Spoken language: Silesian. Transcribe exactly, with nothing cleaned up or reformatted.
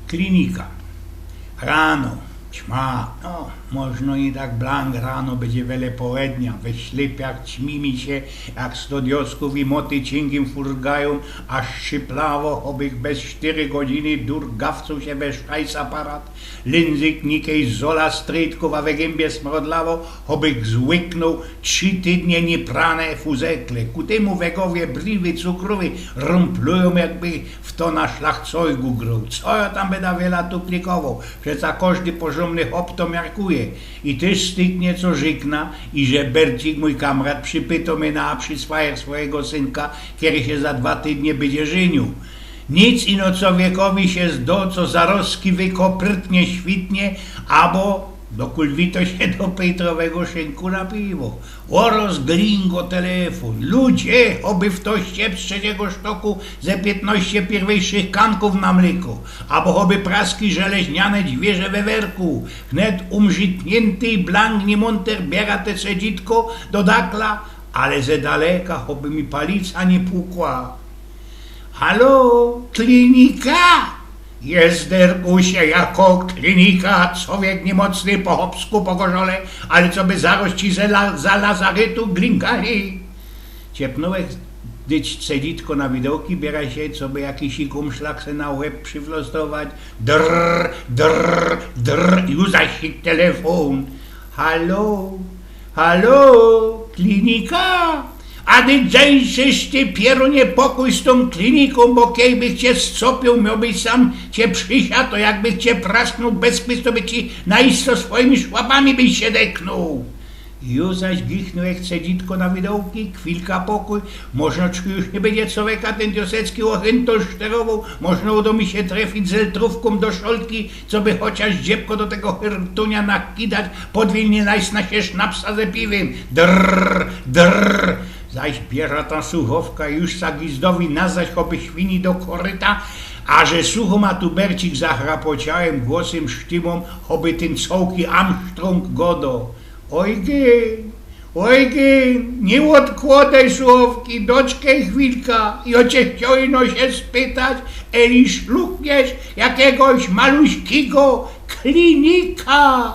Klinika. Rano, ćma, no, możno i tak blank rano, bydzie wele połednia. We ślepia ćmi mi sie, jak sto dioskōw i moty ciynkim furgajōm, aż szyplawo, chobych bez sztyry godziny durgawcoł sie we sztajsaparat, lynzyk nikej zola stryjtkōw, a we gymie smrodlawo, chobych złyknōł trzi tydnie nieprane fuzekle. Ku tymu we gowie briwy cukrowy rōmplujōm, jakby w to na szlachcojgu groł. Co jo tam byda wiela tuklikowoł? Przeca kożdy porzōmny chop to miarkuje. I tyż styknie, co rzykna, i że Bercik, mōj kamrat, przipytoł mie na przyswajer swojigo synka, kery sie za dwa tydnie bydzie żyniōł. Nic ino cowiekowi sie zdo, co zarozki wykopyrtnie, świtnie, abo do kulwito sie do pejtrowego szynku napiło. Ôroz glingo telefōn. Ludzie, choby ftoś sie z trzecigo sztoku ze pietnoście piyrwyjszych kankōw namlykōł, abo choby praski żeleźniane dźwierze we werku. Wnet umrzitniynty i blank niymōnter biera te cedzitko do dakla, ale ze daleka, choby mi palica niy pukła. Halo, klinika? Jest, dergusie, jako klinika, cowiek niymocny, po chopsku, po gorzole, ale coby zaroz ci za, za lazarytu glinkali. Ciepnōłech dyć cedzitko na widołki, biera sie, coby jakisik umszlak se na łeb prziflostować. Drr, drr, drr, ju zaś sik telefōn. Halo, halo, klinika? A ty dzeńszysz, ty pierōnie, pokōj z tōm klinikōm, bo kej bych cie scopiōł, miołbyś sam cie przisiadł, to jakbych cie prasknōł bez pyst, to by ci na isto swojimi szłapami byś sie deknōł. Ju zaś gichnōłech cedzitko na widołki, chwilka pokōj, możno czku już niy bydzie cowieka tyn diosecki ôchynto szterowoł, możno udo mi sie trefić z eltrōwkōm do szolki, coby chociaż dziebko do tego hyrtunia nakidać, podwilnie najsna sie sznapsa ze piwym. Drr, drr. Zaś biera ta suchowka i już sa gizdowi na zaś, choby świni do koryta, a że suchōm, a tu Bercik zachrapociałym głosym sztymōm, choby tyn cołki Armstrong godo. Ojgyn, Ojgyn, niy ôdkłodej suchowki, doczkej chwilka, jo cie chcioł ino sie spytać, eli szlukniesz jakigoś maluśkigo klinika.